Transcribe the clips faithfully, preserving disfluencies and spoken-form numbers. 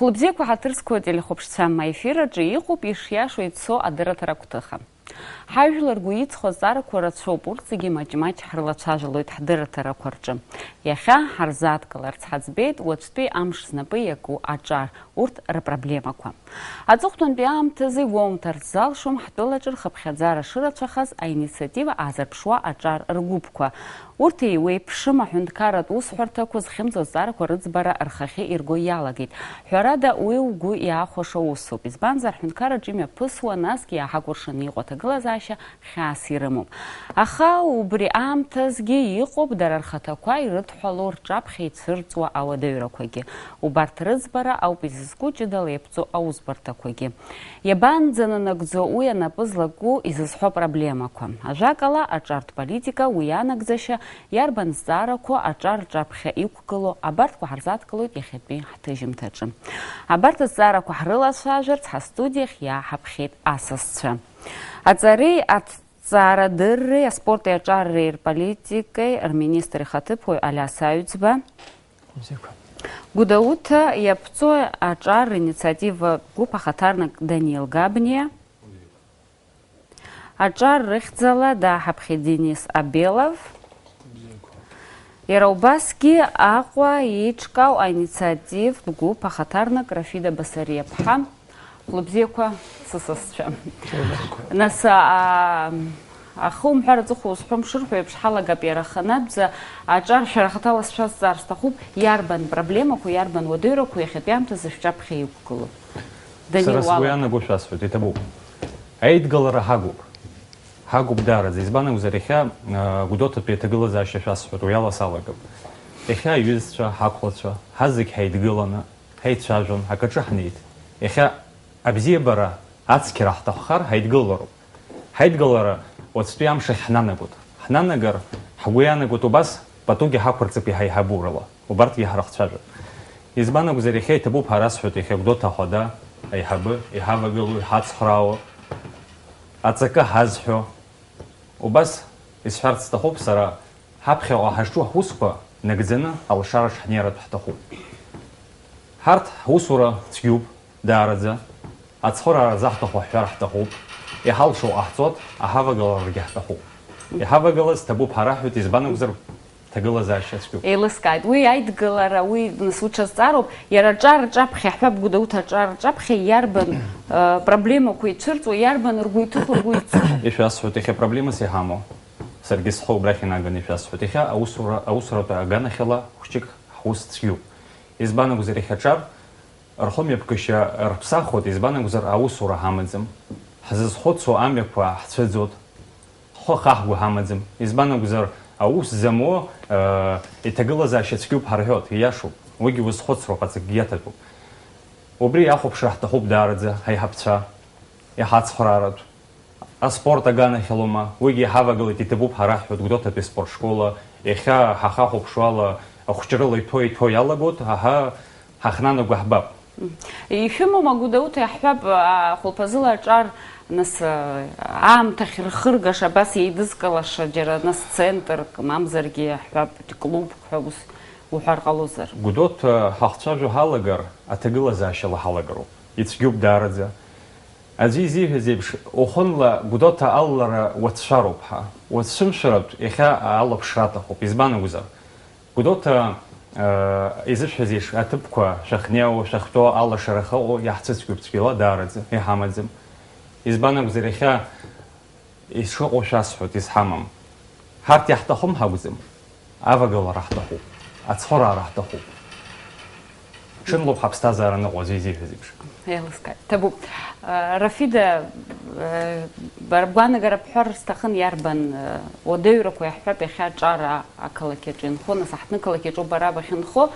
Лыбзиақәа ҳаҭыр зқәу ателехәаԥшцәа, аефир аҿы иҟоуп ишиашоу ицо адырраҭара агәҭыха. Ҳажәлар ргәы иҵхо азҵаарақәа рацәоуп, урҭ зегьы маҷ-маҷ ҳрылацәажәалоит ҳдырраҭарақәа рҿы. Иахьа ҳарзааҭгыларц ҳаӡбеит уаҵәтәи амш знапы иаку аҿар, урҭ рпроблемақәа. Аҵыхәтәантәи аамҭазы игәоумҭарц залшом ҳтәылаҿы рхыԥхьаӡара шырацәахаз аинициатива аазырԥшуа аҿар ргәыԥқәа. Урҭ еиуеиԥшым аҳәынҭқарратә усҳәарҭақәа зхьымӡо азҵаарақәа рыӡбара рхахьы ирго иалагеит. Ҳәарада, уи угәы иаахәаша усуп, избанзар, ҳҳәынҭқарраҿы имҩаԥысуа, насгьы иааҳакәыршаны иҟоу аҭагылазаашьа хьаас ирымоуп. Аха убри аамҭазгьы иҟоуп дара рхаҭақәа ирыдҳәалоу рҿаԥхьа ицәырҵуа ауадаҩрақәагьы. Убарҭ рыӡбара ауп изызку ҷыдала иаԥҵоу аусбарҭақәагьы. Иабанӡананагӡо уи анапы злаку изызҳәо проблемақәа? Ажәакала, аҿартә политика, уи анагӡашьа, иарбан зҵаарақәоу аҿар рҿаԥхьа иқәгылоу, абарҭқәа ҳарзааҭгылоит иахьатәи ҳҭыжьымҭаҿы. Абарҭ азҵаарақәа ҳрылацәажәарц ҳастудиахь иааҳаԥхьеит асасцәа. Аҵареи аҭҵаарадырреи аспорти аҿарреи рполитикеи рминистр ихаҭыԥуаҩ Алиас Аҩӡба. Бзиақәа. Гәдоуҭа иаԥҵоу аҿар ринициативатә гәыԥ ахаҭарнак Даниел Габниа. Аҿар рыхьӡала дааҳаԥхьеит Денис Абелов. Иара убасгьы Аҟәа еиҿкаау аинициативтә гәыԥ ахаҭарнак Рафида Басариаԥҳа. Лыбзиақәа, сысасцәа. Нас, а, ахы умҳәар аҵыхәа узҳәом шырҳәо еиԥш, ҳалагап иара аханатәӡа аҿар шәара хаҭала сшәазҵаар сҭахуп, иарбан проблемақәа, иарбан уадаҩрақәа иахьатәи аамҭазы шәҿаԥхьа иқәгылоу? Данил, сара сгәы уалага. Иаанаго шәасҳәоит, иҭабуп. Аидгылара ҳагуп. Ҳагуп даараӡа. Избан акәзар, иахьа, а, Гәдоуҭатәи аҭагылазаашьа шәасҳәоит, уи ала салагап. Иахьа аҩызцәа, ҳақәлацәа, ҳазегь ҳаидгыланы, ҳаицәажәон, акаҿы ҳнеит. Иахьа абзиабара, ацқьара ҳҭаххар, ҳаидгылароуп. Ҳаидгылара уаҵәтәи амш ахь ҳнанагоит. Ҳнанагар, ҳгәы иаанагоит убас патугьы ҳақәырҵап иҳаиҳабу рыла. Убарҭгьы ҳрыхцәажәап. Избан акәзар, иахьа иҭабуп ҳәа расҳәоит, иахьа Гәдоуҭа Ахада аиҳабы, иҳавагылоу, иҳацхраауа, аҵакы ҳазҳәо. Убас исҳәарц сҭахуп сара, ҳаԥхьаҟа ҳазҿу ҳусқәа нагӡаны алшара шҳнеиратә ҳҭахуп. Ҳарҭ ҳусура цәгьоуп, даараӡа. Ацхыраара заҳҭаху ҳҳәар ҳҭахуп. Иҳалшо ҟаҳҵоит, аҳавагаларагьы ҳҭахуп. Иҳавагалаз ҭабуп ҳараҳҳәоит, избан акәзар, ҭагылазаашьа цәгьоуп. Еилыскааит. Уи аидгылара, уи, нас, уи ҽазҵаароуп. Иара аҿар рҿаԥхьа, ҳҳәап, Гәдоуҭа аҿар рҿаԥхьа иарбан, э, проблемақәа ицәырҵуа, иарбан ргәы иҭыхо, ргәы ицәыхо? Ишәасҳәоит, иахьа проблемас иҳамоу. Саргьы схы убрахь инаганы ишәасҳәоит. Иахьа аусура, аусуратә аганахьала хәҷык ҳус цәгьоуп. Избан акәзар, иахьа аҿар рхымҩаԥгашьа рԥсахуеит, избан акәзар, аусура ҳамаӡам. Ҳзызхәыцуа амҩақәа ҳцәыӡуеит. Ҳхы ахаҳгәа ҳамаӡам. Избан акәзар, аус зымуа, э, иҭагылазаашьа цәгьоуп ҳарҳәоит, ииашоуп. Уигьы узхәыцроуп, аҵакгьы аҭатәуп. Убри иахәаԥшра ҳҭахуп даараӡа, ҳаиҳабцәа, иҳацхрааратә. Аспорт аганахьалома, уигьы иҳавагылеит, иҭабуп ҳара ҳҳәоит Гәдоуҭатәи аспортшкола, иахьа ҳахахәаԥшуала ахәҷрыла иҭәо-иҭәо иалагоит, аҳа, ҳахнанаго ҳбап. Ишәымоума Гәдоуҭа, иаҳҳәап, а, хәылԥазыла аҿар, нас, а, аамҭахь рхыргаша, абас еидызкылаша, џьара, нас, центрк, мамзаргьы, иаҳҳәап, клубк ҳәа ус уҳәар ҟалозар? Гәдоуҭа ҳахцәажәо ҳалагар, аҭагылазаашьала ҳалагароуп. Ицәгьоуп даараӡа. Аӡәы изиҳәаз еиԥш, уахынла Гәдоуҭа алалара уацәшәароуп ҳәа. Уацәшәымшәаратә иахьа алаԥшра аҭахуп. Избан акәзар? Гәдоуҭа, э, изышәҳәаз еиԥш, аҭыԥқәа шәахьнеиуа, шәахьтәоу алашара ахьыҟоу иаҳцәыцәгьоуп цәгьала даараӡа, иҳамаӡам. Избан акәзар, иахьа ишыҟоу шәасҳәоит, изҳамам. Ҳарҭ иаҳҭахым ҳакәӡам, авагылара ҳҭахуп, ацхыраара ҳҭахуп. Ҽынлоуп ҳаԥсҭазаара аныҟоу аӡәы изиҳәаз еиԥш. Еилыскааит. Ҭабуп. Э, Рафида, э, бара бгәаанагара бҳәар сҭахын, иарбан, э, уадаҩрақәа иаҳҳәап, иахьа аҿар а-, ақалақь аҿы инхо, нас аҳҭны қалақь аҿоуп бара бахьынхо,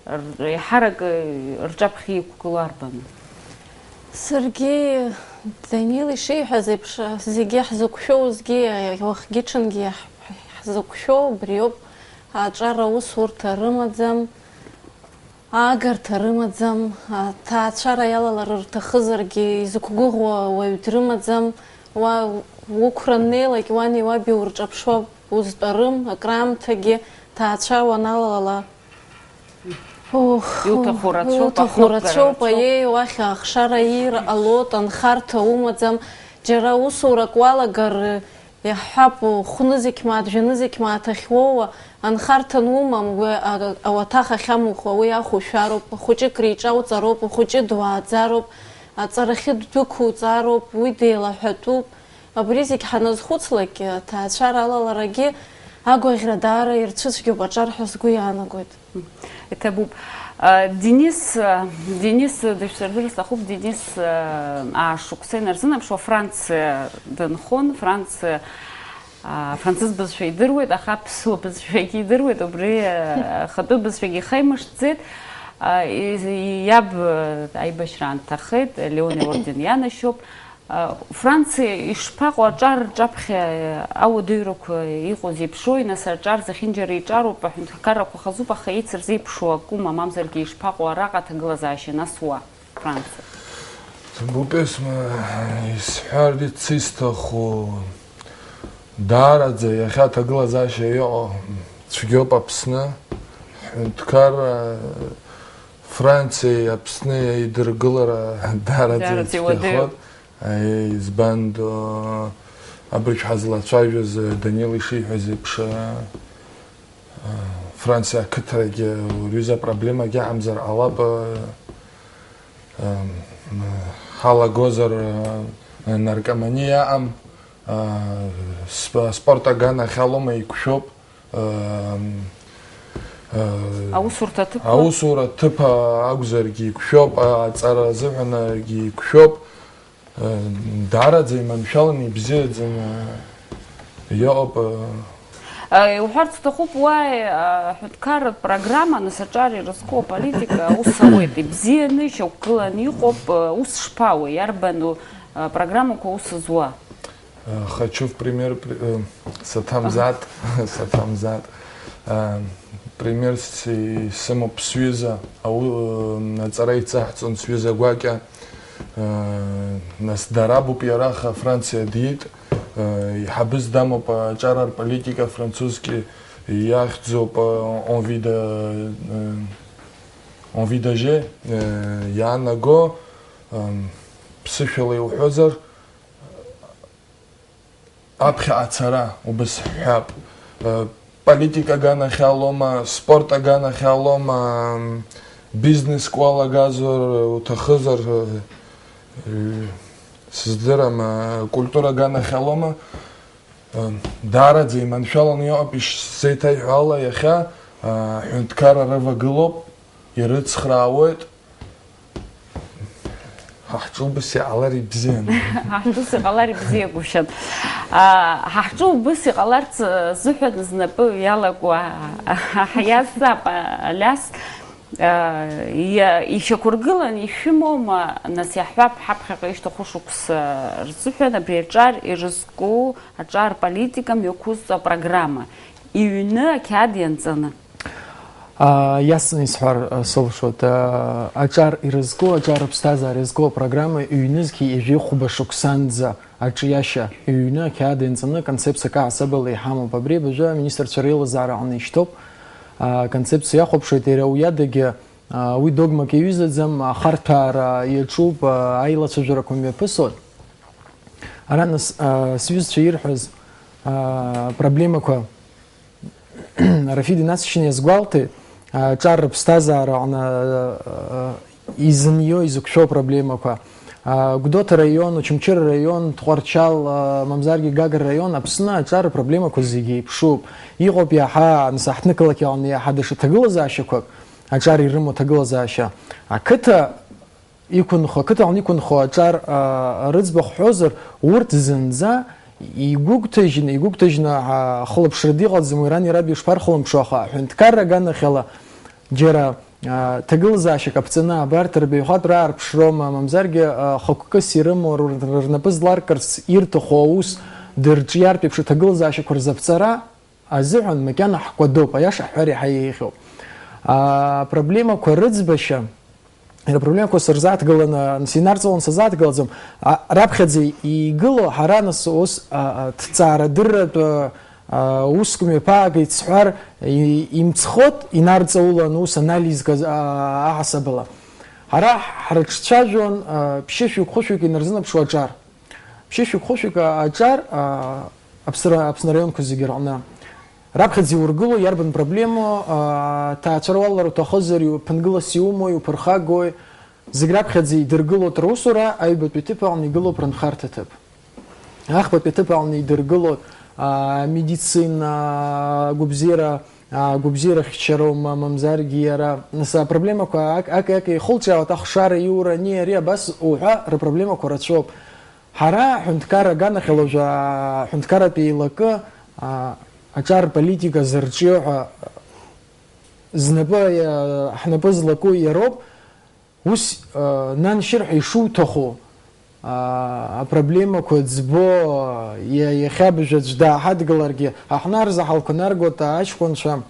р-, еиҳарак, э, рҿаԥхьа иқәгылоу арбану? Саргьы Данил ишиҳәаз еиԥш, зегьы ҳзықәшәоу, зегьы уахгьы-ҽынгьы иаҳ-, ҳзықәшәоу убриоуп, аҿар аусурҭа рымаӡам. Аагарҭа рымаӡам, аҭаацәара иалалар рҭахызаргьы изықәгәыӷуа уаҩ дрымаӡам, уа уқәра аннеилак уани уаби урҿаԥшуа узтәарым, акраамҭагьы ҭаацәа уаналалала. Ух, иуҭаху рацәоуп, иуҭаху ахықәкара рацәоуп, рацәоуп. Аиеи, уахь ахшара иир ҟалоит, анхарҭа умаӡам. Џьара усурак уалагар, иаҳҳәап, хәнызқь мааҭ, жәанызқь мааҭ ахьуоуа, анхарҭа анумам, уи а-, ауаҭах ахьамухуа, уи ахәушәароуп, хәыҷык реиҿауҵароуп, хәыҷы дуааӡароуп, аҵарахьы ддәықәуҵароуп, уи деилаҳәатәуп. Абри зегь ҳаназхәыцлак, аҭаацәара алаларагьы агәаӷьра даара ирцәыцәгьоуп аҿар ҳәа сгәы иаанагоит. Иҭабуп. А, Денис, а, Денис дышәсырдыр сҭахуп, Денис, а, аа шықәса инарзынаԥшуа Франциа дынхон, Франциа, а, францыз бызшәа идыруеит, аха аԥсуа бызшәагьы идыруеит, убри, а, ахатәы бызшәагьы ихеимышҭӡеит. А, и-, иаб, а, аибашьра аанҭахеит, Леон иорден ианашьоуп. Франциа ишԥаҟоу, аҿар рҿаԥхьа ауадаҩрақәа иҟоу зеиԥшрои, нас аҿар зехьынџьара иҿароуп, аҳәынҭқаррақәа хазуп, аха еицырзеиԥшу акума, мамзаргьы ишԥаҟоу араҟа аҭагылазаашьа, нас уа, Франциа? Бупесма, исҳәарц исҭаху, даараӡа иахьа аҭагылазаашьа иҟоу цәгьоуп Аԥсны, ҳҳәынҭқарра Франциеи Аԥсни аидыргылара даараӡа Даараӡа ицәгьахоит. Аиеи, избан ду, абыржә ҳазлацәажәоз, Данил ишиҳәаз еиԥш, а, Франциа ақыҭарагьы урҩыза проблемагьы аҟамзар ҟалап, а, а, ҳалагозар, а, наркоманиа аҟам, а, сп-, аспорт аганахьалома иқәшәоуп, а, а, Аусурҭа аҭыԥқәа? Аусура аҭыԥ акәзаргьы иқәшәоуп, а, аҵара азыҳәангьы иқәшәоуп. Даараӡа иманшәаланы ибзиаӡаны иҟоуп. Иуҳәарц уҭахуп, уа аҳәынҭқарратә программа, нас аҿар ирызку аполитика аус ауеит, ибзианы ишьақәгыланы иҟоуп, ус шԥауеи, иарбану программақәа ус зуа? Хочу в пример при-, э, саҭамзаат, саҭамзаат. Э, Пример с-, исымоуп сҩыза, ау-, э, аҵара ицаҳҵон сҩыза гәакьа. Э, нас дарабуп иара, аха Франциа диит. Э, иҳабыз дамоуп аҿар рполитика, французски иахьӡуп, э, Envie de, э, Envie d'Alger, э, иаанаго, э, ԥсышәала иуҳәозар, Аԥхьаҟа ацара, убас ҳҳәап. Э, политика аганахьалома, спорт аганахьалома, м, бизнеск уалагазар, уҭахызар, э, э, сыздырам, э, культура аганахьалома, э, даараӡа иманшәаланы иҟоуп, ишсеиҭаиҳәо ала, иахьа, э, аҳәынҭқарра рывагылоуп, ирыцхраауеит. Ҳа ҳҿы убас иҟалар ибзиан. Ҳа ҳҿы ус иҟалар ибзиагәышьан. А, ҳа ҳҿы убас иҟаларц, а, зыҳәан знапы иалаку, а, а, ҳиазҵаап, а, Алиас. А, иа-, ишьақәыргылан ишәымоума, нас иаҳҳәап, ҳаԥхьаҟа ишьҭаху шықәса рзыҳәан абри аҿар ирызку, аҿар политика мҩақәызҵо апрограмма. Иҩны ақьаад ианҵаны. А, иацны исҳәар, а, сылшоит, а, аҿар ирызку, аҿар рыԥсҭазаара иазку апрограмма ҩнызқьи ҩажәи хәба шықәсанӡа аҿиашьа ҩны ақьаад ианҵаны концепциак аҳасабала иҳамоуп. Абри абыржәы аминистрцәа реилазаара аҟны ишьҭоуп. А, аконцепциа иахәаԥшуеит, иара уи адагьы, а, уи догмак иаҩызаӡам, ахарҭәаара иаҿуп, а, аилацәажәарақәа мҩаԥысуеит. Ара нас, а, сҩызцәа ирҳәаз, а, проблемақәа Рафид инацшьны иазгәалҭеит, аҿар рыԥсҭазаара аҟны, а, изынио, изықәшәо апроблемақәа. А, Гәдоуҭа раион, Очамчыра раион, Тҟәарчал, а, мамзаргьы Гагра раион, Аԥсны аҿар рпроблемақәа зегьы еиԥшуп. Иҟоуп иаҳа, нас, аҳҭнықалақь аҟны иаҳа даҽа ҭагылазаашьақәак, аҿар ирымоу ҭагылазаашьа. Ақыҭа иқәынхо, ақыҭаҟны иқәынхо аҿар, а, рыӡбахә ҳҳәозар, урҭ зынӡа игәыгәҭажьны, игәыгәҭажьны, а, ахылаԥшра дыҟаӡам, уи рани раби ишԥархылымԥшо, аха аҳәынҭқарра аганахьала џьара, а, ҭагылазаашьак аԥҵаны, абарҭ рбаҩхатәра аарԥшроума, мамзаргьы, а, хықәкыс ирымоу, р-, р-, рнапы зларкырц ирҭаху аус дырҿиартә еиԥш аҭагылазаашьақәа рзаԥҵара, азыҳәан макьана ҳкәадоуп, аиаша ҳҳәар иаҳа еиӷьуп. Апроблемақәа рыӡбашьа, иара апроблемақәа сырзааҭгыланы, нас инарҵаулан сазааҭгылаӡом. А, раԥхьаӡа игылоу ҳара, нас, ус, а, а, ҭҵаарадырратә, а, Уск мҩаԥаагеит сҳәар, имцхот, инарҵаулан ус анализк аҳасабала. Ҳара ҳрыҿцәажәон ԥшьышәҩык-хәышәҩык инарзынаԥшуа аҿар. Ԥшьышәҩык-хәышәҩык аҿар Аԥсны араионқәа зегьы рҟны. Раԥхьаӡа иургыло, иарбан проблемоу, ҭаацәара уалалар уҭахызар, ԥынгылас иумои, уԥырхагои, зегь раԥхьаӡа идыргылоит русура, аҩбатәи ҭыԥ аҟны игылоуп рынхарҭа ҭыԥ. Ахԥатәи аҭыԥ аҟны идыргылоит амедицина, агәабзиара, агәабзиара хьчароума, мамзаргьы иара. Нас апроблемақәа ак-, ак-, ак еихылҿиаауеит, ахшара, иура, ани, ари, абас уҳәа, рыпроблемақәа рацәоуп. Ҳара аҳәынҭқарра аганахьала уажәы аҳәынҭқарратә еилакы, а, аҿар политика зырҿио ҳәа знапы, а, ҳнапы злаку иароуп. Ус, а, наншьыр ҳәа ишуҭаху, а, апроблемақәа ӡбо, а, иа-, иахьа абыржәы аӡә дааҳадгыларгьы, аҳәынҭқарра ҳалқәа наргоит, аҷкәынцәа,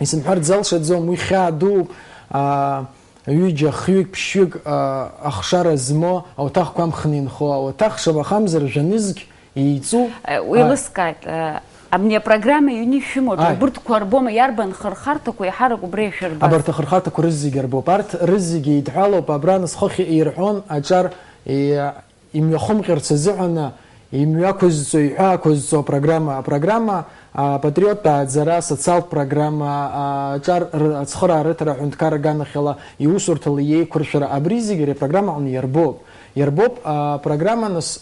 исымҳәар залшаӡом, уи хьаа дууп, а, ҩыџьа, хҩык, ԥшьҩык, а, ахшара змоу ауаҭахқәа амхны инхо, ауаҭах шамахамзар жәанызқь еиҵу. Э, уеилыскааит, э, абни апрограмма иҩны ишәымоуп, Аи. Убырҭқәа рбома, иарбан хырхарҭақәа еиҳарак убра ишәырбаз? Абарҭ ахырхарҭақәа рызегьы рбоуп. Арҭ рызегьы еидҳәалоуп, абра нас хыхь ирҳәон аҿар, е-, имҩахымҟьарц азыҳәан, имҩақәызҵо, иҳәаақәызҵо апрограмма. Апрограмма, а, патриоттә ааӡара, асоциалтә программа, а, аҿар р-, ацхыраарыҭара аҳәынҭқарра аганахьала, иусурҭала иеиқәыршәара, абри зегьы ари апрограмма аҟны иарбоуп. Иарбоуп, а, апрограмма нас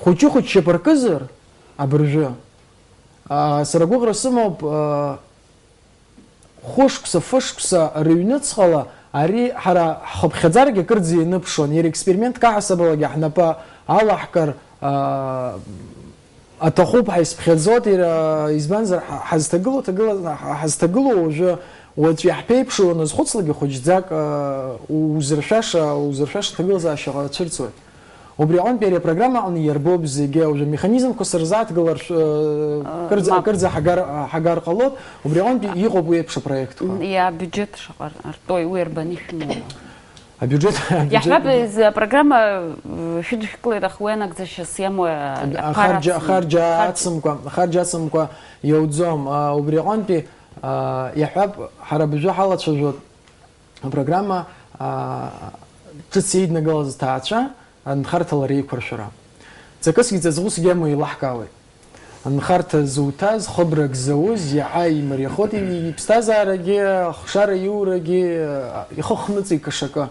хәыҷы-хәыҷ шьапы ркызар, абыржәы. А, сара агәыӷра сымоуп, а, Хәышықәса, фышықәса рыҩныҵҟала ари ҳара ҳхыԥхьаӡарагьы акырӡа ианыԥшуан, иара експериментк аҳасабалагьы ҳнапы алаҳкыр, аа, аҭахуп ҳәа исԥхьаӡоит, иара, избанзар, ҳа-, ҳазҭагылоу ҭагыла-, ҳа-, ҳазҭагылоу уажәы, уаҵәы иаҳԥеиԥшу уаназхәыцлакгьы хәыҷӡак, аа, узыршәаша, узыршәаша ҭагылазаашьа ацәырҵуеит. Убри аҟынтәи ари апрограмма аҟны иарбоуп зегьы, уажәы амеханизмқәа сырзааҭгылар, шә-, э, А, кырӡа, мап. Кырӡа ҳагар, ҳагар ҟалоит, убри аҟынтәи иҟоуп уи еиԥш апроектқәа. М, иа, абиуџьеҭ шаҟа р-, ртәои, уи арбан ишәымоу? Абиуџьеҭ, абиуџьеҭ Иаҳҳәап, зы апрограмма, э, шәыдышәкылеит, аха уи анагӡашьас иамоу, э, Ахарџь-, ахарџь-, ахарџь ацымкәа, ахарџь ацымкәа иауӡом. А, убри аҟынтәи, а, иаҳҳәап, ҳара абыржәы ҳалацәажәоит. Апрограмма, аа, ҿыц еиднакылаз аҭаацәа анхарҭа лара еиқәыршәара. Ҵакысгьы ҵаҵӷәысгьы амоу еилаҳкаауеит. Анхарҭа зуҭаз, хыбрак зауз, иаҳа имариахоит и-, иԥсҭазаарагьы, ахшара иурагьы, ихы хныҵи кашакы.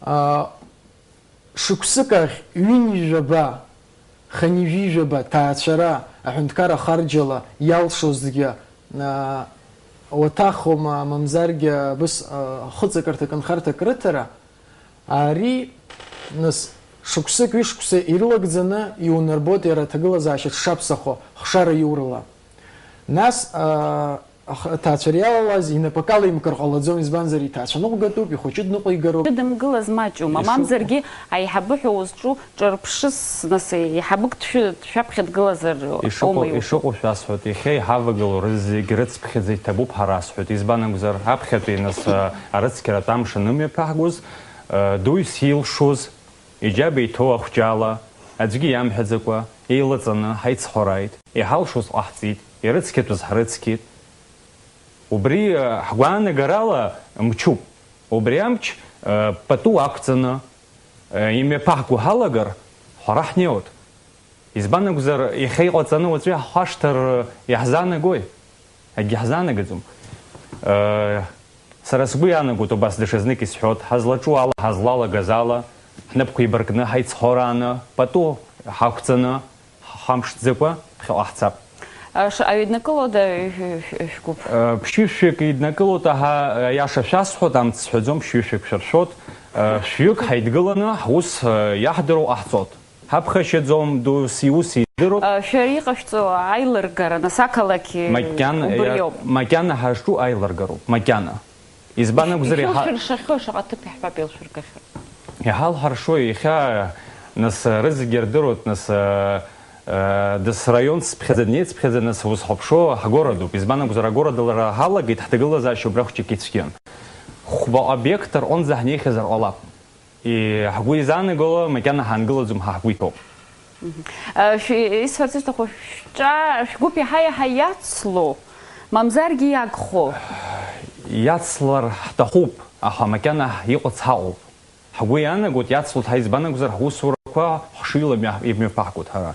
Аа, Шықәсык ахь ҩынҩажәаба, хынҩажәижәаба ҭаацәара аҳәынҭқар ахарџьала иалшозгьы, а, уаҭахума, мамзаргьы абыс, а, хыҵакырҭак, нхарҭак рыҭара, ари, нас, шықәсык, ҩышықәса ирылагӡаны иунарбоит иара аҭагылазаашьа дшаԥсахо, хшара иурала. Нас, а, Аха аҭаацәара иалалаз инапы акала имкыр ҟалаӡом, избанзар, иҭаацәа ныҟәгатәуп, ихәыҷы дныҟәигароуп. Дымгылаз маҷума, Ишыҟоу. Мамзаргьы аиҳабы ҳәа узҿу ҿырԥшыс, нас, еиҳабык дшәы-, дшәаԥхьа дгылазар Ишыҟоу, аума иуҭаху? Ишыҟоу шәасҳәоит, иахьа иҳавагылоу рызегь рыцԥхьаӡа иҭабуп ҳәа расҳәоит, избан акәзар, аԥхьатәи, нас, а, арыцқьаратә амш анымҩаԥаҳгоз, а, дуаҩс илшоз, Иџьаба иҭоу ахәҷала, аӡәгьы иамҳәаӡакәа, еилаҵаны ҳаицхорааит, иҳалшоз ҟаҳҵеит, ирыцқьатәыз ҳрыцқьеит. Убри, э, ҳгәаанагарала мчуп. Убри амч, э, пату ақәҵаны, э, имҩаԥаҳго ҳалагар, ҳара ҳнеиуеит. Избан акәзар, иахьа иҟаҵаны уаҵәы иаҳхашҭыр, иаҳзаанагои? Акгьы ҳзаанагаӡом. Э, сара сгәы иаанагоит убас даҽазнык исҳәоит, ҳазлаҿу ала, ҳазлалагаз ала, ҳнапқәа еибаркны, ҳаицхорааны, пату ҳақәҵаны, ҳамԥшӡакәа ԥхьаҟа ҳцап. Э, ш-, аҩ-, иднакылода шә-, шә-, шәгәыԥ? Э, ԥшьышәҩык иднакылоит, аҳа, аиаша шәасҳәоит, амц сҳәаӡом, ԥшьышәҩык шәыршәоит. Э, шәҩык ҳаидгыланы, ҳус, э, иаҳдыруа ҟаҳҵоит. Ҳаԥхашьаӡом, дус иус идыруп. А, шәара иҟашәҵо аилыргара, нас, ақалақь, Макьана, убри иа-, иоуп. Макьана ҳашҿу аилыргароуп, макьана. Избан акәзар, иаҳа- Ишәылшәыршахьоу шаҟа ҭыԥ иаҳҳәап, еилшәыргахьоу? Иҳалҳаршои, иахьа, нас, рызегьы рдыруеит, нас, а, а, дас раион цыԥхьаӡа, днеицыԥхьаӡа, нас, узҳаԥшуа ҳгородуп. Избан акәзар, агород лара ҳалагеит, ҳҭагылазаашьа убра хәҷык ицәгьан. Хәба обиект рҟынӡа ҳнеихьазар ҟалап. И-, ҳгәы изаанагало макьана ҳаангылаӡом, ҳа ҳгәы иҭоуп. Э, шәи-, исҳәарц исҭаху, шәҿа-, шәгәыԥ иаҳа-иаҳа иацло, мамзаргьы иагхо? Иацлар ҳҭахуп, аха макьана иҟац ҳаҟоуп. Ҳгәы иаанагоит, иацлоит ҳәа, избан акәзар, ҳусурақәа хшыҩла имҩа-, имҩаԥаҳгоит ҳара.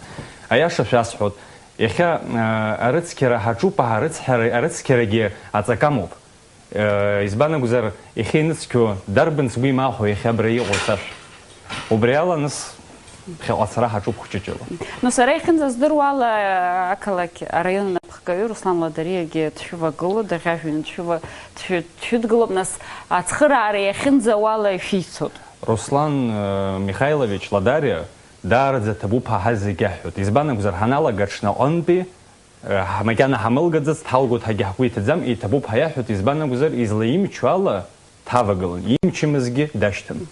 Аиаша шәасҳәоит, иахьа, э, арыцқьара ҳаҿуп, аха арыцҳара-, арыцқьарагьы аҵакы амоуп. Э, избан акәзар, иахьа иныцқьо дарбан сгәы имаахәо иахьа абра иҟоу сашәа? Убри ала, нас, ԥхьаҟа ацара ҳаҿуп хәҷыҷыла. Ну, сара иахьынӡаздыруа ала, ақалақь араион анапхгаҩы Руслан Ладариагьы дшәывагылоуп, даӷьажәҩаны дшәыва-, дшәы-, дшәыдгылоуп, нас, ацхыраара иахьынӡауа ала ишәицуп. Руслан, э, Михайлович Ладариа даараӡа ҭабуп ҳәа ҳазегь иаҳҳәоит. Избан акәзар, ҳаналага аҽны аҟынтәи, Ҳа макьана ҳамылгаӡацт, ҳалгоит ҳәагьы ҳгәы иҭаӡам, иҭабуп ҳәа иаҳҳәоит, избан акәзар, излаимчу ала дҳавагылан, имчымызгьы дашьҭан.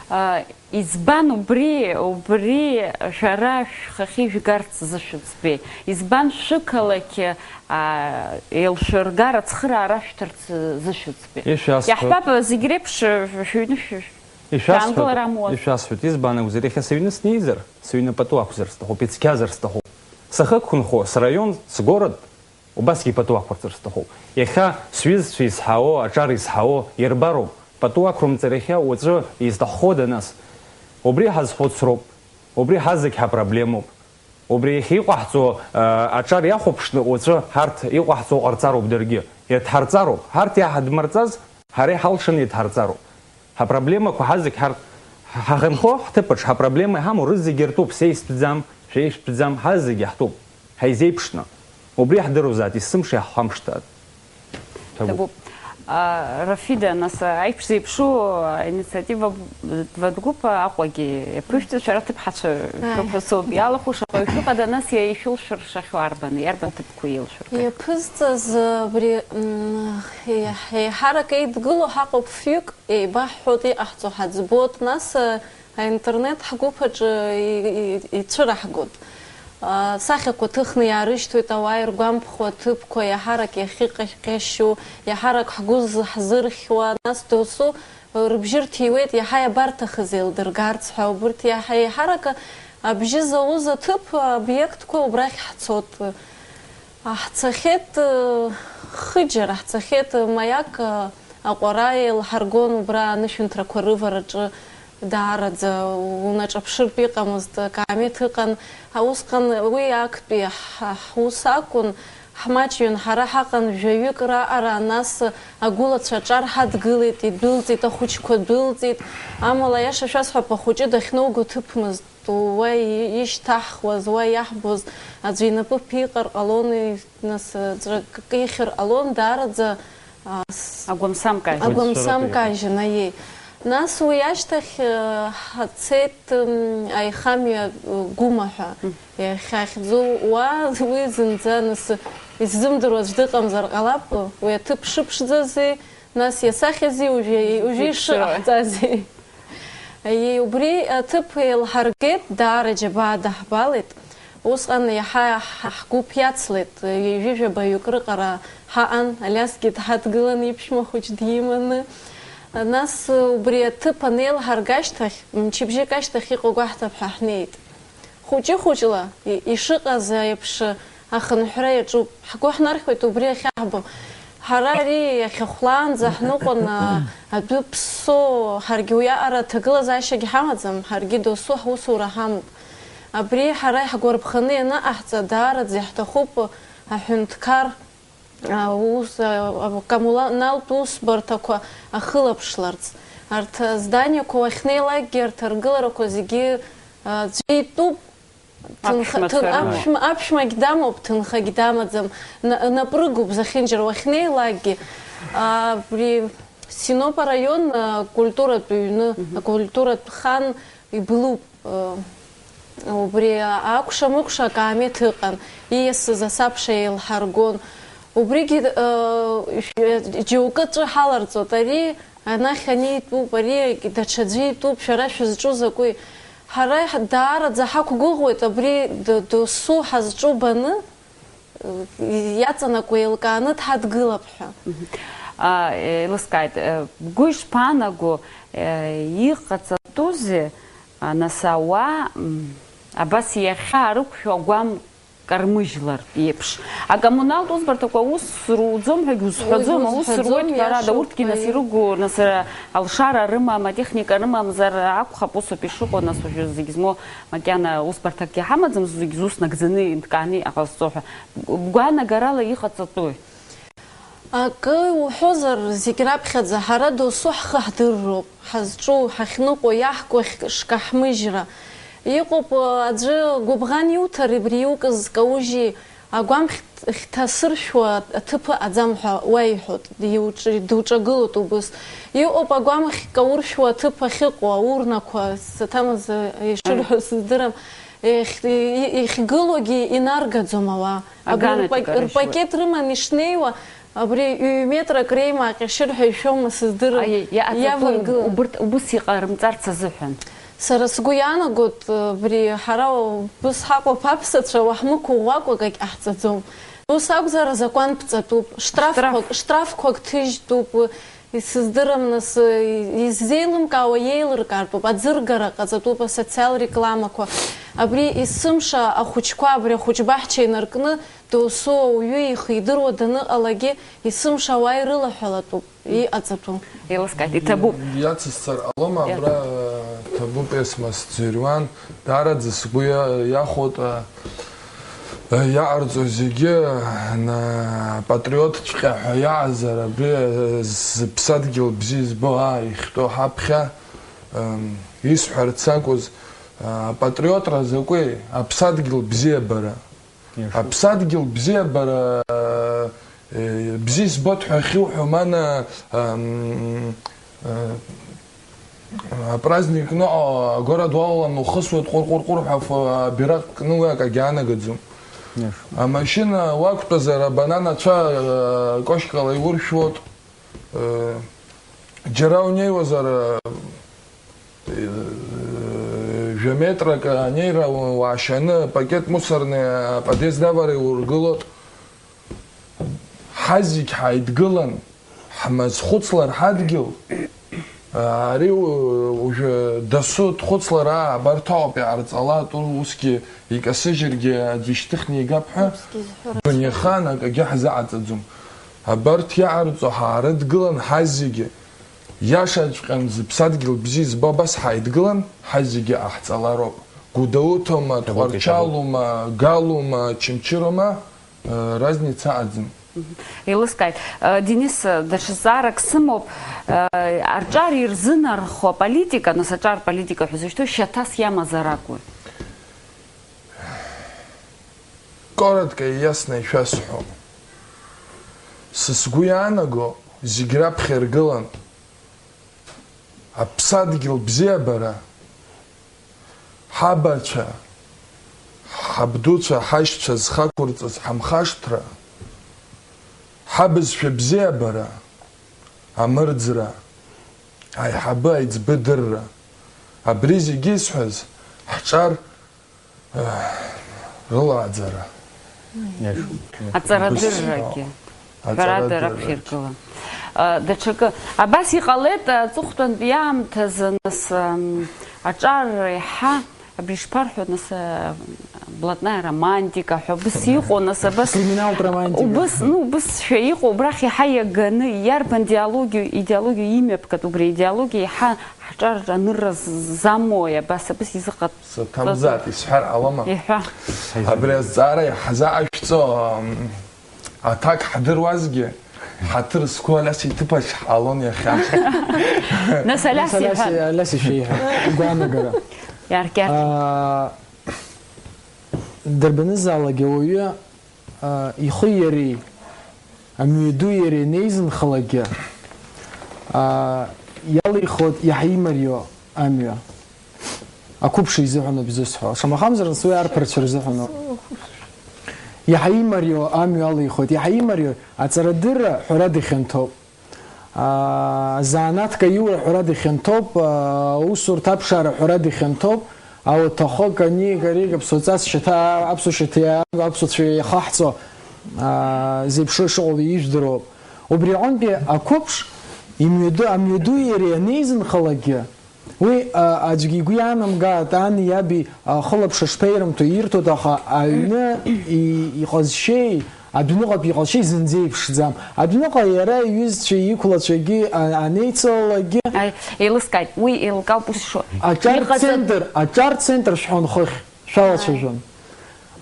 А, избан убри, убри шәара шәхахьы ижәгарц зышәыӡбеи? Избан шәықалақь, а, еилшәыргар, ацхыраара шәҭарц зышәыӡбеи? Ишәасҳәоит. Иаҳҳәап, зегь реиԥш, шәыҩны шә-, Ишәасҳәоит, шәаангылар амуаз. Ишәасҳәоит, избан акәзар, иахьа сыҩны снеизар, сыҩны пату ақәзар сҭахуп, ицқьазар сҭахуп. Сахьықәынхо, сраион, сгород, убасгьы пату ақәырҵар сҭахуп. Иахьа сҩызцәа изҳауо, аҿар изҳауо ирбароуп. Пату ақәрымҵар иахьа уаҵәы изҭаххода нас? Убри ҳазхәыцроуп, убри ҳазегь ҳапроблемоуп. Убри иахьа иҟаҳҵо, а, аҿар иахәаԥшны уаҵәы ҳарҭ иҟаҳҵо ҟарҵароуп даргьы. Ирҭҳарҵароуп. Ҳарҭ иаҳадмырҵаз ҳара иҳалшаны ирҭҳарҵароуп. Ҳапроблемақәа ҳазегь ҳар-, ҳахьынхо ҳҭыԥаҿ ҳапроблема иҳамоу рызегьы ртәуп, са истәӡам, шәа ишәтәӡам, ҳазегьы ҳтәуп, ҳаизеиԥшны. Убри ҳдыруазааит, есымша иаҳхамышҭааит. Ҭабуп. Ҭабуп. А, Рафида, нас, аиԥш зеиԥшу аинициатива Вадгәыԥ Аҟәагьы иаԥышәҵа, шәара ҭыԥҳацәа Ааи. Шәоуп ҳәа соуп иалахәу, шаҟаҩ шәыҟада, нас, иа-, ишәылшәыршахьоу арбан, иарбан ҭыԥқәа еилшәыргахьоу? Иаԥызҵаз, абри, м, еиҳ-, еиҳарак еидгыло ҳаҟоуп фҩык, еибаҳҳәоит, иҟаҳҵо ҳаӡбоит, нас, аинтернет ҳгәыԥ аҿы и-, и-, ицәыраҳгоит. А, сахьақәа ҭыхны иаарышьҭуеит, ауаа иргәамԥхо аҭыԥқәа иаҳарак иахьыҟьашьу, иаҳарак ҳгәы зыҳзырхьуа, нас досу, рыбжьы рҭиуеит, иаҳа иабарҭахыз еилдыргарц ҳәа, убырҭ иаҳа еиҳарак абжьы зауз аҭыԥ, обиектқәа убрахь ҳцот. Ҳцахьеит, хыџьара ҳцахьеит, маиак аҟәара еилҳаргон убра анышәынҭрақәа рывараҿы даараӡа унаҿаԥшыртә иҟамызт, акаамеҭ ыҟан. Усҟан уи актәи ҳ-, ҳус акәын, ҳмаҷҩын, ҳара ҳаҟан жәаҩык раҟара, нас агәылацәа аҿар ҳадгылеит, идәылҵит, ахәыҷқәа дәылҵит. Амала, аиаша шәасҳәап, ахәыҷы дахьноуго ҭыԥмызт. Уа и-, ишьҭаҳхуаз, уа иаҳбоз аӡәы инапы ԥиҟар ҟалон, и-, нас, ҵәак ихьыр ҟалон, даараӡа, а, с-, Агәамсамкажьын. Агәамсамкажьын, аиеи. Нас уи ашьҭахь, э, ҳцеит, м, аихамҩа, э, Гәыма ҳәа. Мм. Иахьахьӡу уа, уи зынӡа, нас, исзымдыруа аӡә дыҟамзар ҟалап, уи аҭыԥ шыԥшӡази, нас иасахьази, уажәы, уажәы Зегь ишыҟаҳҵази. Аиеи, убри аҭыԥ еилҳаргеит, даара џьабаа даҳбалеит. Усҟан иаҳа ҳ-, ҳгәыԥ иацлеит, ҩажәижәабаҩык рыҟара ҳаҟан, Алиасгьы дҳадгылан иԥшәма хәыҷ диманы. Нас убри аҭыԥ анеилҳарга ашьҭахь, мчыбжьык ашьҭахь иҟоу гәаҳҭап ҳәа ҳнеит. Хәыҷы-хәыҷла, и-, ишыҟаз еиԥш, ахынҳәра иаҿуп. Ҳгәы ҳнархьуеит убри ахьаҳбо. Ҳара ари иахьахәлаанӡа ҳныҟәон, а, адәы ԥссоу, ҳаргьы уиаҟара аҭагылазаашьагь ҳамаӡам, ҳаргьы досу ҳусура ҳамоуп. Абри ҳара иаҳгәарԥханы ианыҟаҳҵа, даараӡа иаҳҭахуп аҳәынҭқар, а, ус, а, а, коммуналтә усбарҭақәа ахылаԥшларц. Арҭ азданиақәа уахьнеилакгьы, арҭ аргыларақәа зегьы, а, аӡәы итәуп. Ҭынха-, Аԥшәмацәа ҭын-, рымоуп. Аԥшәма, аԥшәмагь дамоуп, ҭынхагь дамаӡам. На-, напрыгуп зехьынџьара уахьнеилакгьы. А, абри Синоп араион, а, культуратә ҩны, Мгм. Акультуратә хан иблуп, а, убри, а, акәша-мыкәша акаамеҭ ыҟан, ииасыз асабша еилҳаргон. Убригьы, а, џьоукы аҵәы ҳаларҵоит, ари анахь анитәуп, ари даҽаӡәы итәуп, шәара шәызҿу закәи? Ҳара ҳ-, даараӡа ҳақәгәыӷуеит, абри д-, досу ҳазҿу баны, иаҵанакуа еилкааны дҳадгылап ҳәа. Мгм. А, еилыскааит, э, бгәы ишԥаанаго, э, иҟаҵатәузеи, а, нас ауаа, м, Абас иахьаарықәшәо агәам кармыжьлар еиԥш. Акоммуналтә усбарҭақәа аус руӡом ҳәагьы узҳәаӡом, Уи аус узҳәаӡом, руеит ҳәарада, иашоуп, урҭгьы нас аи. Ирыгу, нас, ара, алшара рымам, атехника рымамзар акәхап, усоуп ишыҟоу, нас уажәы зегь змоу макьана усбарҭакгьы ҳамаӡам, зегь зус нагӡаны инҭкааны иҟазҵо ҳәа. Б-, бгәаанагарала иҟаҵатәуи? Акы уҳәозар, зегь раԥхьаӡа ҳара досу ҳхы ҳдырроуп, ҳазҿу, ҳахьныҟәо, иаҳку ахь шкаҳмыжьра. Иҟоуп, аӡәы гәыбӷан иуҭар, абри иукыз каужьи, агәам хьҭ-, хьҭасыршәуа аҭыԥ ыҟаӡам ҳәа уа иҳәоит, иуҿ-, дуҿагылоит убыс. Иҟоуп агәам хьҭа уршәуа аҭыԥ ахьыҟоу, аурнақәа, саҭамыз, ишырҳәо сыздырам, иахь-, и-, и-, иахьгылоугьы инаргаӡом ауаа. Абри Аганатәи рпак-, гаражьуеит. Рпакет рыманы ишнеиуа, абри ҩ-метрак реимак иашьыр ҳәа ишәома сыздырам, Аиеи, иаҵатәу иаваргылан. Убырҭ, убыс иҟарымҵарц азыҳәан. Сара сгәы иаанагоит, абри ҳара убыс ҳаҟоуп аԥсацәа, уаҳмықәыӷәӷәакәа акагь ҟаҳҵаӡом. Ус акәзар, азакәан ԥҵатәуп, штрафқәак, Штраф. Штрафқәак ҭыжьтәуп, исыздырам нас, и-, иззеилымкаауа иеилыркаартәуп, аӡыргара ҟаҵатәуп, асоциал рекламақәа. Абри есымша ахәыҷқәа, абри ахәыҷбаҳча инаркны, досу ауаҩы ихы идыруа даныҟалагьы, есымша ауаа ирылаҳәалатәуп, иҟаҵатәу. Еилыскааит, иҭабуп. Иацысҵар ҟалома, Иаҭ- абра, э, ҭабуп, Есма, сӡырҩуан, даараӡа сгәы иа-, иахәоит, э, э, иаҟарҵо зегьы, э, на-, патриотҵәҟьа ҳәа иаҟазар, абри, э, зыԥсадгьыл бзиа збо, аа, ихьтәу ҳаԥхьа, эм, исҳәарц акәыз, э, апатриотра закәи? Аԥсадгьыл бзиабара. Иашоуп. Аԥсадгьыл бзиабара, э, бзиа збоит ҳәа ахьуҳәо, мана, ам, э, апраздник ныҟа агора дуалалан ухысуеит, ҟәыр-ҟәыр-ҟәыр ҳәа ф-, абираҟ кны уи акагьы аанагаӡом. Иашоуп. Амашьына уақәтәазар, абанан ацәа, э, кошькала иуршәуеит. Э, џьара унеиуазар, э, жәа метрак анеира уаашьаны, пакет мусорный аподъезд авара иургылоит. Ҳазегь ҳаидгылан, ҳмазхәыцлар ҳадгьыл, ари у-, уажәы дасу дхәыцлар, аа, абарҭ ауп иҟарҵалатәу, усгьы икасыжьыргьы аӡә ишьҭыхны игап ҳәа, Усгьы зҳәо рацәоуп. Дунеихан акагьы ҳзаҟаҵаӡом. Абарҭ иаҟарҵо ҳаарыдгылан ҳазегьы. Иашаҵәҟьан зыԥсадгьыл бзиа збо абас ҳаидгылан, ҳазегьы ҟаҳҵалароуп. Гәдоуҭоума, Дабоуҭеи, Тҟәарчалума, Галума, Чымчыроума, э, разница аӡым. Мгм. Еилыскааит. Э, Денис, э, даҽа зҵаарак сымоуп. Э, арҿиара ирзынархо аполитика, нас аҿар политика ҳәа зышьҭоу шьаҭас иамазар акәу? Коротко и ясно ишәасҳәо. Са сгәы иаанаго, зегь раԥхьа иргылан, аԥсадгьыл бзиабара, ҳабацәа, ҳабдуцәа, ҳашьцәа зхақәырҵаз ҳамхашҭра, ҳабызшәа бзиабара, амырӡра, аиҳабы аиҵбы дырра. Абри зегьы исҳәаз, ҳҿар Рылааӡара. Иашоуп. Аҵарадыррагьы. Ҳәарада, аҵарадыррагьы. Раԥхьа иргылан. А, даҽакы. Абас иҟалеит, аҵыхәтәантәи аамҭазы, нас, ам, аҿар еиҳа, абри ишԥарҳәо, нас, а, блатная романтика ҳәа, убыс иҟоу, нас, абас Криминалтә романтика. Убыс, ну, убысшәа иҟоу, убрахь иаҳа иаганы, иарбан диалогиу, идеологиу имҩаԥгатә, убри аидеологиа иаҳа ҳҿар анырра з-, замои, абас, абас изыҟаҵатәу? Саҭамзаат, исҳәар ҟалома? Иҳәа. Абри азҵаара иаҳзаашәҵо, м, аҭак ҳдыруазгьы, ҳаҭыр зқәу Алиас иҭыԥаҿ ҳҟалон иахьа. Нас Алиас Алиас, иҳәа. Алиас ишиҳәа. Игәаанагара. Иаркьаркьа. Аа, дарбанызаалак ауаҩы, аа, ихи иареи, амҩаду иареи анеизынхалакгьы, аа, иалихуеит иаҳа имариоу амҩа. Ақәыԥш изыҳәан ауп изысҳәо. Шамахамзар, нас уи арԥарцәа рзыҳәан ауп. Иаҳа имариоу амҩа алихуеит. Иаҳа имариоу аҵарадырра ҳәарада ихьанҭоуп. Аа, азанааҭк аиура ҳәарада ихьанҭоуп, аа, аусурҭа аԥшаара ҳәарада ихьанҭоуп, ауаҭахо, кани, кари, аԥсуа ҵас шьаҭа, аԥсуа шьаҭа, аԥсуацәа иахаҳҵо, аа, зеиԥшроу ишыҟоу ижәдыруоуп. Убри аҟынтәи ақәыԥш имҩаду, амҩаду иареи анеизынхалакгьы, Уи, а, аӡәгьы игәы иаанамгааит, ани иаби, а, хылаԥшра шԥаирымҭо, ирҭоит, аха аҩны и-, иҟазшьеи, адәныҟатәи иҟазшьеи зынӡа еиԥшӡам. Адәныҟа иара иҩызцәеи иқәлацәагьы, а, анеицалалакгьы. Аи, еилыскааит, уи еилкаауп ус ишо. Аҿар Иҟаҵатә- центр, аҿар центр шәҳәон хыхь, шәалацәажәон.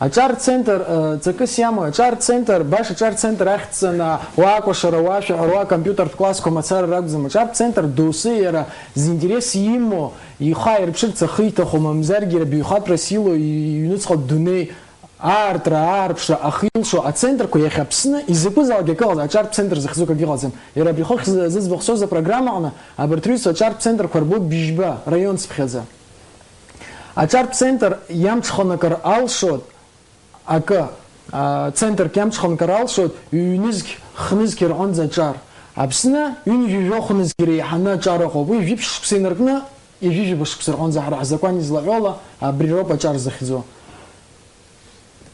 Аҿар центр, э, ҵакыс иамои? Аҿар центр, баша аҿар центр ахьӡҵаны, уа акәашара, уа ашәаҳәара, уа акомпиутертә классқәа мацара ракәӡам. Аҿар центр доусы иара зинтерес имоу, ихы ааирԥшырц ахы иҭаху, мамзаргьы иара баҩхатәрас илоу, и-, иҩныҵҟа дунеи аартра, аарԥшра ахы илшо ацентрқәа иахьа Аԥсны изакәызаалак акы ыҟаз, аҿартә центр захьӡу акгьы ыҟаӡам. Иара абри хыхь зы-, зыӡбахә сҳәоз апрограмма аҟны абарҭ рҩызцәа аҿартә центрқәа рбоуп бжьба, раионцыԥхьаӡа. Аҿартә центр иамҽханакыр алшоит акы, а, центрк иамҽханакыр алшоит ҩнызқь, хнызқь рҟынӡа аҿар. Аԥсны ҩынҩажәи жәохә нызқь иреиҳаны аҿар ыҟоуп. Уи жәиԥшь шықәса инаркны, ҩажәижәаба шықәса рҟынӡа ҳара ҳзакәан излаҳәо ала абри роуп аҿар захьӡу.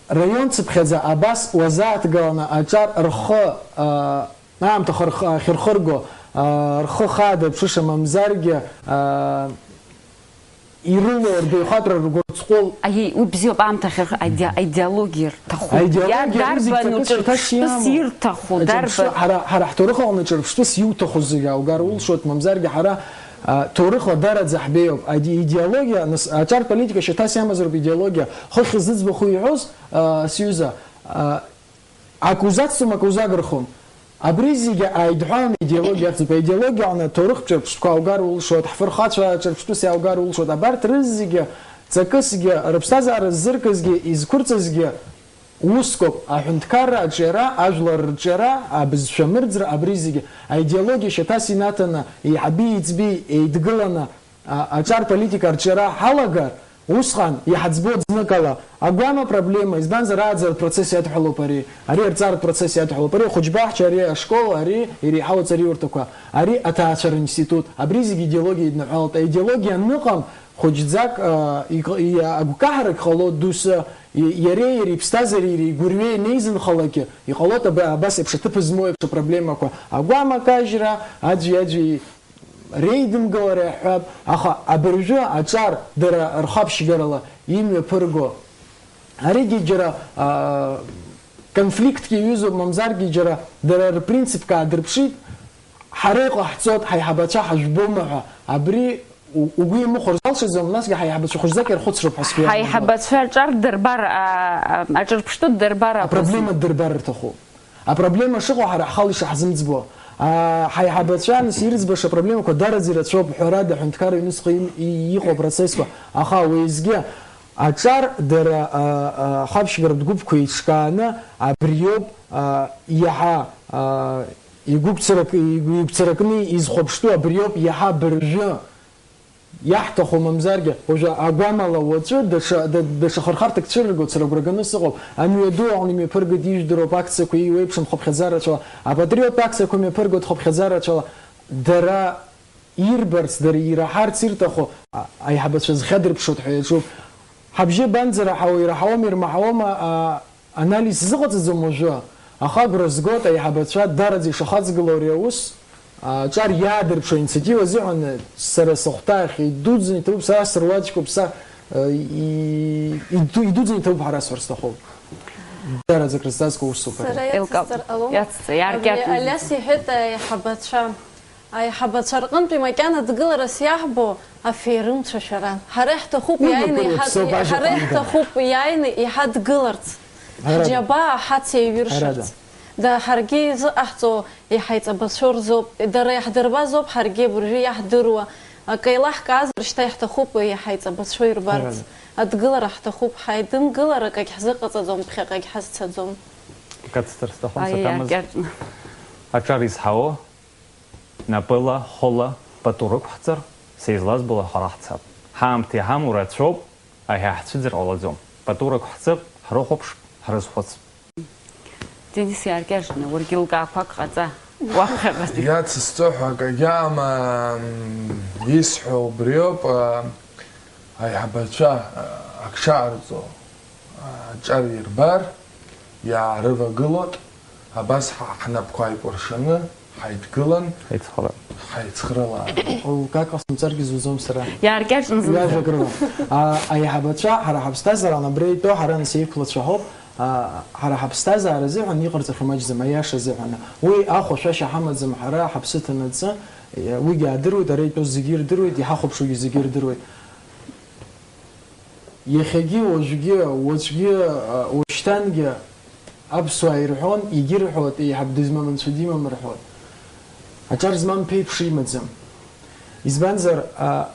Раион цыԥхьаӡа абас уазааҭгаланы аҿар рхы, а, аамҭа хырх-, ахьырхырго, а, рхы хада ԥшыша мамзаргьы, а, ирылоу рбаҩхатәра ргәырҵҟәыл. Аиеи, уи бзиоуп, аамҭа ахьырх-, аиде-, аидеологиа рҭахуп. Аидеологиа Иа-, рызегь дарбану ҵакыс шьҭа ҿырԥштәыс шиамоу. Ирҭаху, Ҿырԥштәы-, дарбан? Ҳара, ҳара ҳҭоурых аҟны ҿырԥштәыс иуҭаху зегьы ааугар улшоит, мамзаргьы ҳара, а, ҭоурыхла дараӡа ҳбеиоуп. Аиде-, идеологиа, нас, аҿар политика шьаҭас иамазароуп идеологиа. Хыхь зыӡбахә иҳәоз, а, сҩыза, а, Акы узацҵом, акы узагырхом. Абри зегьы ааидҳәаланы идеологиа ахьӡуп. Аидеологиа аҟны аҭоурых ҿырԥштәқәа ааугар улшоит, ҳфырхацәа ҿырԥштәыс иааугар улшоит. Абарҭ рызегьы ҵакысгьы, рыԥсҭазаара ззыркызгьы, изқәырҵазгьы усқәоуп. Аҳәынҭқарра аҿиара, ажәлар рҿиара, абызшәа мырӡра, абри зегьы аидеологиа шьаҭас инаҭаны, еиҳаби еиҵби еидгыланы, а, аҿар политика арҿиара ҳалагар, усҟан иҳаӡбо ӡныкала агәама проблема, избанзар, ааӡаратә процесс иадҳәалоуп ари, ари арҵаратә процесс иадҳәалоуп ари, ахәыҷбаҳча, ари ашкол, ари иреиҳау аҵариурҭақәа, ари аҭаацәара институт, абри зегьы идеологиа идныҳәалоит. Аидеологиа аныҟам, хәыҷӡак, а, иҟ-, и-, агәкаҳарак ҟало, доусы, и-, иареи иареи иԥсҭазаареи иреи игәырҩеи анеизынхалакгьы, иҟалоит аб-, абас еиԥш аҭыԥ змоу еиԥш апроблемақәа, агәамакажьра, аӡәи-аӡәи реидымгалара иаҳҳәап, аха абыржәы аҿар дара рхаԥшьгарала имҩаԥырго, аригьы џьара, аа, конфликтгьы иаҩызоуп, мамзаргьы џьара дара рпринципқәа аадырԥшит, ҳара иҟаҳҵоит, ҳаиҳабацәа ҳажәбома ҳәа, абри у-, угәы иамыхәар залшаӡом, насгьы ҳаиҳабацәа хәыҷӡак ирхәыцроуп ҳәа сгәы иаанагоит. Ҳаиҳабацәа аҿар дырбар, аа, аҿырԥштәы дырбар акәын. Апроблема дырбар рҭахуп. Апроблема шыҟоу ҳара ҳхала ишаҳзымӡбо. А, ҳаиҳабацәа, нас, ирыӡбаша апроблемақәа дараӡа ирацәоуп, ҳәарада, аҳәынҭқарра аҩныҵҟа им-, и-, иҟоу апроцессқәа. Аха уеизгьы аҿар дара, а, а, ахәаԥшьгаратә гәыԥқәа еиҿкааны абриоуп, а, иаҳа, а, игәыгәцарак-, игәцаракны изхәаԥштәу абриоуп иаҳа абыржәы. Иаҳҭаху, мамзаргьы, уажәы агәамала уаҵәы даҽа, да-, даҽа хырхарҭак цәырыргоит, сара агәра ганы сыҟоуп. Амҩаду аҟны имҩаԥыргоит, ижәдыруп, акциақәа еиуеиԥшым хыԥхьаӡарацәала, апатриоттә акциақәа мҩаԥыргоит хыԥхьаӡарацәала. Дара ирбарц, дара ираҳарц ирҭаху, а-, аиҳабацәа зхьадырԥшуеит ҳәа иаҿуп. Ҳабжьы банӡараҳауа, ираҳауама, ирмаҳауама, а, Анализ сзыҟаҵаӡом уажәы, аха агәра згоит аиҳабацәа дараӡа ишахаҵгылоу ари аус, аҿар иаадырԥшуа аинициатива азыҳәан сара сыхәҭаахь идуӡӡаны иҭабуп, сара сыруаӡәкуп, са, э, и-, иду-, идуӡӡаны иҭабуп ҳәа расҳәар сҭахуп. Дараӡа крызҵазкуа усуп ари. Сара Елкаауп. Иацысҵар ҟалома? Иацҵа, иааркьаҿ. Абри Алиас иҳәеит аиҳабацәа. Аиҳабацәа рҟынтәи макьана дгыларас иаҳбо аферымцәа шәара. Ҳара иаҳҭахуп Уи иааины мҩаԥырҩуп, иҳа-, соуп ажәа ҳара ҟамда. Иаҳҭахуп иааины иҳадгыларц. Ҳарада. Ҳџьабаа ҳацеиҩыршарц. Ҳарада. Да, ҳаргьы изыҟаҳҵо иҳаиҵабацәоу рзоуп. Дара иаҳдырбазоуп, ҳаргьы абыржәы иаҳдыруа. Акы еилаҳкаазар, шьҭа иаҳҭахуп иҳаиҵабацәоу ирбарц. Ҳарада. Адгылара ҳҭахуп, ҳаидымгылар, акагь ҳзыҟаҵаӡом, ԥхьаҟагь ҳазцаӡом. Кацҭар сҭахын Аиеи, саҭамыз. Акьаҿ. Аҿар изҳауо. Напыла, хыла пату рықәҳҵар, са излазбо ала ҳара ҳцап. Ҳаамҭа иҳамоу рацәоуп, аиҳа ҳцәыӡыр ҟалаӡом. Пату рықәҳҵап, ҳрыхәаԥш, ҳрызхәыц. Денис, иааркьаҿны, уаргьы лкаақәак ҟаҵа, уаԥхьаҟа. Иацысҵо ҳәа акагьы аама, м, исҳәо убриоуп, а, аиҳабацәа, а, ак шаҟарҵо, а, аҿар ирбар, иаарывагылоит, абас ҳа-, ҳнапқәа ааикәыршаны ҳаидгылан. Ҳаицхыраап. Ҳаицхрала. Укак ҟасымҵаргьы зузом сара. Иааркьаҿны зымзар. Ҩажәак рыла. А, аиҳабацәа, ҳара ҳаԥсҭазаара алабра итәоу ҳара нас еиқәлацәа ҳауп. А, ҳара ҳаԥсҭазаара азыҳәан иҟарҵахьоу маҷӡам, аиаша азыҳәан. Уи ахәашәашьа ҳамаӡам ҳара ҳаԥсы ҭанаҵы, уигьы аадыруеит, ара итәоу зегьы ирдыруеит, иҳахәаԥшуагьы зегьы ирдыруеит. Иахьагьы, уажәгьы, уаҵәгьы, а, уашьҭангьы аԥсуаа ирҳәон, егьырҳәоит, еиҳаб дызмам анцәа димам рҳәоит. Аҿар змам ԥеиԥш имаӡам. Избанзар, а,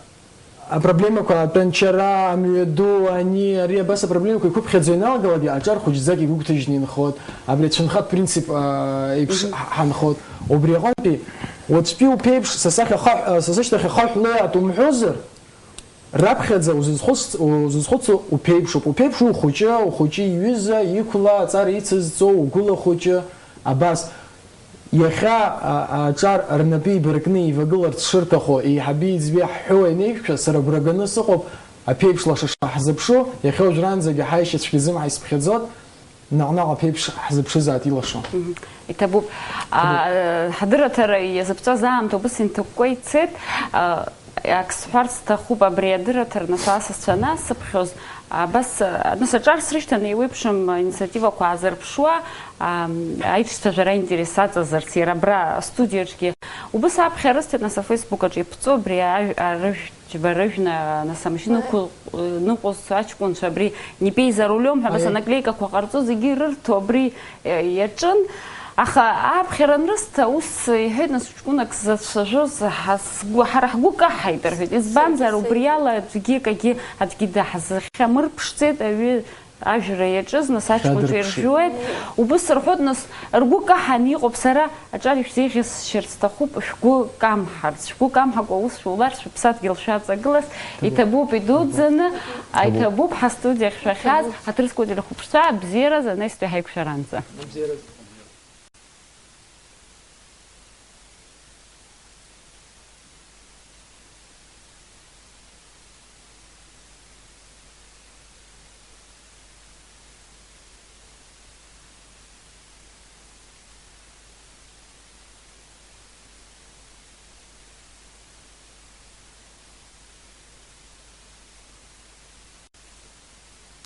апроблемақәа, атәанчара, амҩаду, ани, ари, абас апроблемақәа иқәыԥхьаӡо ианалагалакгьы, аҿар хәыҷӡак игәыгәҭажьны инхоит, абри ацәынхатә принцип, а, еиԥш ҳ-, ҳанхоит. Убри аҟынтәи, уаҵәтәи уԥеиԥш, са сахь ахаҳә-, а, са сышьҭахь ахаҳә леиаат умҳәозар, раԥхьаӡа узызхәыц-, узызхәыцуа уԥеиԥшуп. Уԥеиԥшу ухәыҷы, ухәыҷы иҩыза, иқәла, аҵара ицызҵо, угәыла хәыҷы, абас. Иахьа, а, аҿар рнапы еибаркны еивагыларц шырҭаху еиҳаби еиҵби ҳҳәоу ианеиқәшәа, сара агәра ганы сыҟоуп, аԥеиԥш лаша шаҳзыԥшу, иахьа уажәраанӡагьы ҳаишьацәгьа зымҳа исԥхьаӡоит, наҟ-наҟ аԥеиԥш ҳзыԥшызааит илашо. Мгм. Иҭабуп. А, ҳадырраҭара иазыԥҵәаз аамҭа убыс инҭакәкәа ицеит. А, ак сҳәарц сҭахуп, абри адырраҭара нас асасцәа анасыԥхьоз, абас, а, нас аҿар срышьҭан, еиуеиԥшым инициативақәа аазырԥшуа, а, аиҿцәажәара аинтерес аҵазарц, иара абра астудиаҿгьы. Убыс аԥхьа рысҭеит, нас афейсбук аҿы иԥҵәо абри ажә-, а, рыжәтә Џьба рыжәны, нас, амашьына ықәы-, ныҟәызцо аҷкәынцәа абри не пей за рулем ҳәа, абас, анаклеикақәа ҟарҵо зегьы ирырҭо абри, э, иаҿын. Аха ааԥхьара анрысҭа, ус иҳәеит, нас, ҷкәынак сзацәажәоз ҳа-, сгәы, ҳара ҳгәы каҳаит, рҳәеит. Избанзар, убри ала аӡәгьы акагьы, аӡәгьы даҳзыхьамырԥшӡеит, аҩы ажәра иаҿыз, нас, аҷкәынцәа иржәуеит. Убыс рҳәоит, нас, ргәы каҳан иҟоуп, сара аҿар ишәзеиӷьасшьарц сҭахуп, шәгәы камҳарц, шәгәы камҳакәа аус шәуларц, шәыԥсадгьыл шәаҵагыларц, иҭабуп идуӡӡаны, иҭабуп ҳастудиахь шәахьааз, ҳаҭыр зқәу ателехәаԥшцәа, абзиараз анаҩстәи ҳаиқәшәаранӡа. Абзиараз.